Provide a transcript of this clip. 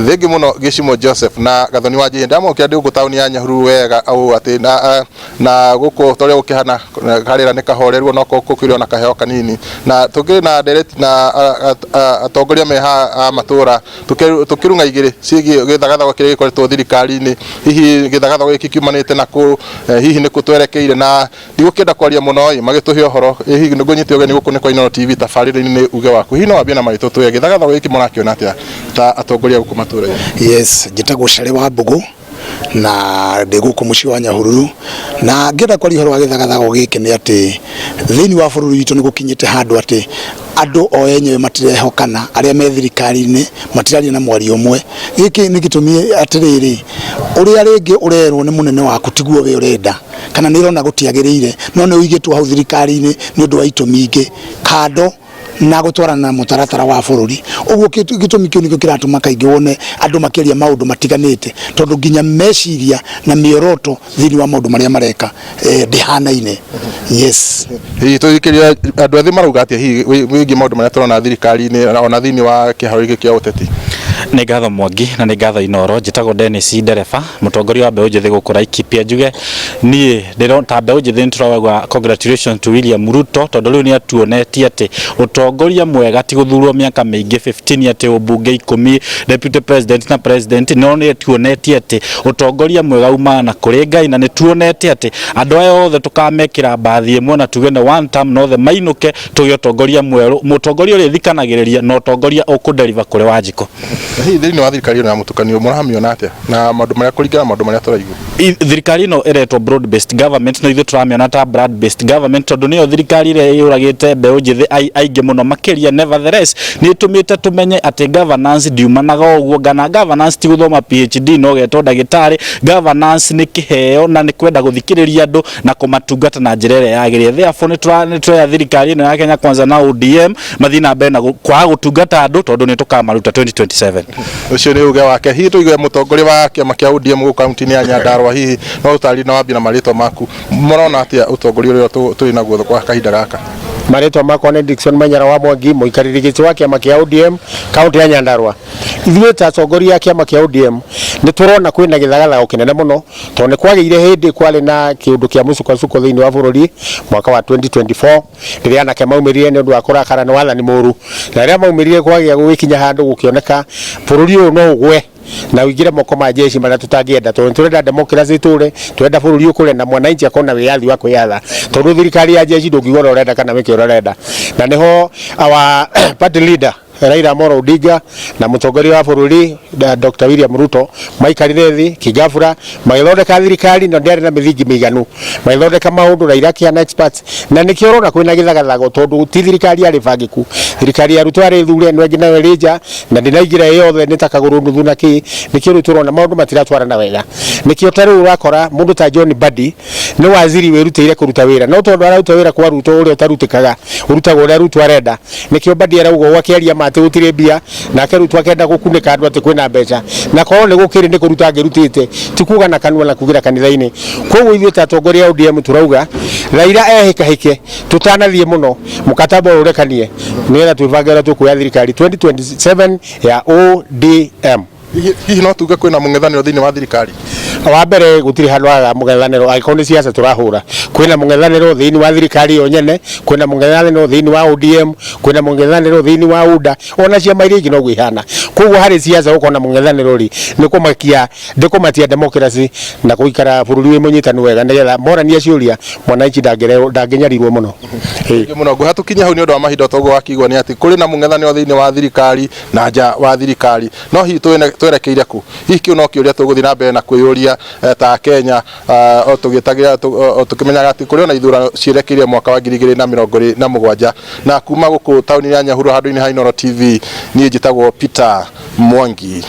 Thengi muno Gĩcimo Joseph na Gathoni wa Njihĩ. Ndamokĩra ndĩ gũkũ taũni ya Nyahururu wega au atĩ na na gũkũ torĩa gũkĩhana karĩra nĩ kahoreru ona okorwo gũkĩrĩ ona kaheo kanini, na tũkĩrĩ na ndereti na atongoria me haha a matũra, tũkĩrung'a igĩrĩ ciĩgiĩ gĩthagathago kĩrĩa gĩkoretwo thirikari-inĩ. Hihi gĩthagathago gĩkĩ kiumanĩte na kũ? Hihi nĩ kũ twerekeire? Na ndigũkĩenda kwaria mũno ĩ magĩtũhe ũhoro. Hihi nĩngũnyite ũgeni gũkũ nĩ kwa Inooro TV, tabarĩra-inĩ nĩ uge waku. Hihi no wambie na marĩtwa ũtwĩre gĩthagathago gĩkĩ mũrakĩona atĩa ta atongoria gũkũ matũra-inĩ? Yes, njĩtagwo Cere wa Mbũgũ na ndĩ gũkũ mũciĩ wa Nyahururu, na ngĩenda kwaria ũhoro wa gĩthagathago gĩkĩ nĩ atĩ thĩinĩ wa bũrũri witũ nĩ gũkinyĩte handũ atĩ andũ o enyewe matirehokana, arĩa me thirikari-inĩ matiraria na mwario ũmwe. Gĩkĩ nĩ gĩtũmi atĩrĩrĩ, ũrĩa rĩngĩ ũrerwo nĩ mũnene waku tiguo we ũrenda, kana nĩ ũrona gũtiagĩrĩire, no nĩ ũigĩtwo hau thirikari-inĩ nĩ ũndũ wa itũmi ingĩ kando na gũtwarana na mũtaratara wa bũrũri. Ũguo gĩtũmi kĩu nĩkĩo kĩratũma kaingĩ wone andũ makĩaria maũndũ matiganĩte, tondũ nginya meciria na mĩoroto thĩinĩ wa maũndũ marĩa mareka ndĩhanaine. Yes. Hihi tũthikĩrĩria andũ ethĩ marauga atĩa hihi wĩgiĩ maũndũ marĩa tũrona thirikari-inĩ ona thĩinĩ wa kĩharo gĩkĩ kĩa ũteti? Nĩ ngatho Mwangi na nĩ ngatho Inooro. Njĩtagwo Dennis Ndereba, mũtongoria wa mbeũ njĩthĩ gũkũ Laikipia. Njuge niĩ ndĩro ta mbeũ njĩthĩ nĩ tũrauga congratulations to William Ruto, tondũ rĩu nĩ atuonetie atĩ ũtongoria mwega ti gũthurwo mĩaka mĩingĩ 15, atĩ ũmbunge 10, deputy president na president, no nĩ atuonetie atĩ ũtongoria mwega umaga na kũrĩ Ngai, na nĩ tuonete atĩ andũ aya othe tũkamekĩra mbathi ĩmwe na tuge nĩ one term na othe mainũke, tũgĩe ũtongoria mwerũ, mũtongoria ũrĩa thikanagĩrĩria na ũtongoria ũkũdeliver kũrĩ Wanjikũ. Na hihi thĩinĩ wa thirikari ĩno ya mũtukanio mũramĩona atĩa na maũndũ marĩa, kũringana na maũndũ marĩa tũraigua? Thirikari ĩno ĩretwo broad based government, no ithuĩ tũramĩona ta blood based government, tondũ nĩyo thirikari ĩrĩa ĩyũragĩte mbeũ njĩthĩ aingĩ mũno makĩria. Nevertheless, nĩ ĩtũmĩte tũmenye atĩ governance ndiumanaga ũguo, kana governance ti gũthoma PhD na ũgetwo ndagĩtarĩ. Governance nĩ kĩheo na nĩ kwenda gũthikĩrĩria andũ na kũmatungata na njĩra ĩrĩa yagĩrĩire. Therefore, nĩ tũroya thirikari ĩno ya Kenya Kwanza na ODM mathiĩ na mbere na kwaga gũtungata andũ, tondũ nĩ tũkamaruta 2027. Ũcio nĩ uge wake. Hihi tũigue mũtongoria wa kĩama kĩa ODM gũkũ kaunti-inĩ ya Nyandarua, hihi no ũtarĩrie na wambie na marĩtwa maku, mũrona atĩa ũtongoria ũrĩa tũrĩ naguo kwa kahinda gaka? Marĩtwa makwa nĩ Dickson Manyara wa Mwangi, mũikarĩri gĩtĩ wa kĩama kĩa ODM kaunti ya Nyandarua. Ithuĩ ta atongoria a kĩama kĩa ODM nĩ tũrona kwĩna gĩthagathago kĩnene mũno, tondũ nĩ kwagĩire hĩndĩ kwarĩ na kĩũndũ kĩa mũcukacuko thĩinĩ wa bũrũri mwaka wa 2024, rĩrĩa anake maumĩrire nĩ ũndũ wa kũrakara nĩ wathani mũru, na rĩrĩa maumĩrire kwagĩa gũgĩkinya handũ gũkĩoneka bũrũri ũyũ no ũgwe na ũingĩre moko ma jeshi marĩa tũtangĩenda, tondũ tũrenda democracy tũre, tũrenda bũrũri ũkũre na mwananchi akorwo na wĩyathi wa kwĩyatha, tondũ thirikari ya jeshi ndũngiuga ũrĩa ũrenda kana wĩke ũrĩa ũrenda. Na nĩho our party leader Raila Amolo Odinga na mũtongoria wa bũrũri Dr. William Ruto maikarire thĩ kĩgabura magĩthondeka thirikari, na ndĩarĩ na mĩthingi mĩiganu, magĩthondeka maũndũ. Raila akĩhana experts, na nĩkĩo ũrona kwĩna gĩthagathago, tondũ ti thirikari yarĩ bangĩku. Thirikari ya Ruto yarĩ thure no ĩngĩ nayo ĩrĩ nja na ndĩnaingĩra ĩ yothe, nĩ ta kagũrũ nuthu na kĩ. Nĩkĩo rĩu tũrona maũndũ matiratwarana wega. Nĩkĩo ta rĩu ũrakora mũndũ ta John Mbadi nĩ waziri wĩrutĩire kũruta wĩra, no tondũ araruta wĩra kwa Ruto ũrĩa ũtarutĩkaga, ũrutagwo ũrĩa Ruto arenda, nĩkĩo Mbadi arauga ũguo akĩaria ma atĩ gũtirĩ mbia, nake Ruto akenda gũkunĩka andũ atĩ kwĩna mbeca, na korwo nĩ gũkĩrĩ nĩ kũruta angĩrutĩte, ti kuga na kanua na kugĩra kanitha-inĩ. Koguo ithuĩ ta atongoria a ODM tũrauga Raila ehĩkahĩke tũtanathiĩ mũno, mũkataba ũyũ ũrekanie nĩgetha twĩbange ũrĩa tũkuoya thirikari 2027 ya ODM. Hihi no tuge kwĩna mũng'ethanĩro thĩinĩ wa thirikari? Wa mbere, gũtirĩ handũ hagaga mũng'ethanĩro angĩkorwo nĩ siasa tũrahũra. Kwĩna mũng'ethanĩro thĩinĩ wa thirikari yo nyene, kwĩna mũng'ethanĩro thĩinĩ wa ODM, kwĩna mũng'ethanĩro thĩinĩ wa UDA, ona ciama iria ingĩ noguo ihana. Koguo harĩ siasa gũkorwo na mũng'ethanĩro rĩ, nĩ kũmakia, nĩ kũmatia democracy na gũikara bũrũri wĩ mũnyitanu wega, nĩgetha morania ciũria mwananchi ndangĩnyarirwo mũno. Thengiũ mũno. Ngũha tũkinye hau nĩ ũndũ wa mahinda, toguo wakĩigua nĩ atĩ kũrĩ na mũng'ethanĩro thĩinĩ wa thirikari na nja wa thirikari. No hihi twerekeire kũ? Hihi kĩu no kĩũria tũgũthiĩ na mbere na kwĩyũria ta Kenya, o tũgĩtagĩra o tũkĩmenyaga atĩ kũrĩ ona ithurano ciĩrekeire mwaka wa 2027. Na kuma gũkũ taũni ya Nyahururu handũ-inĩ ha Inooro TV, niĩ njĩtagwo Peter Mwangi.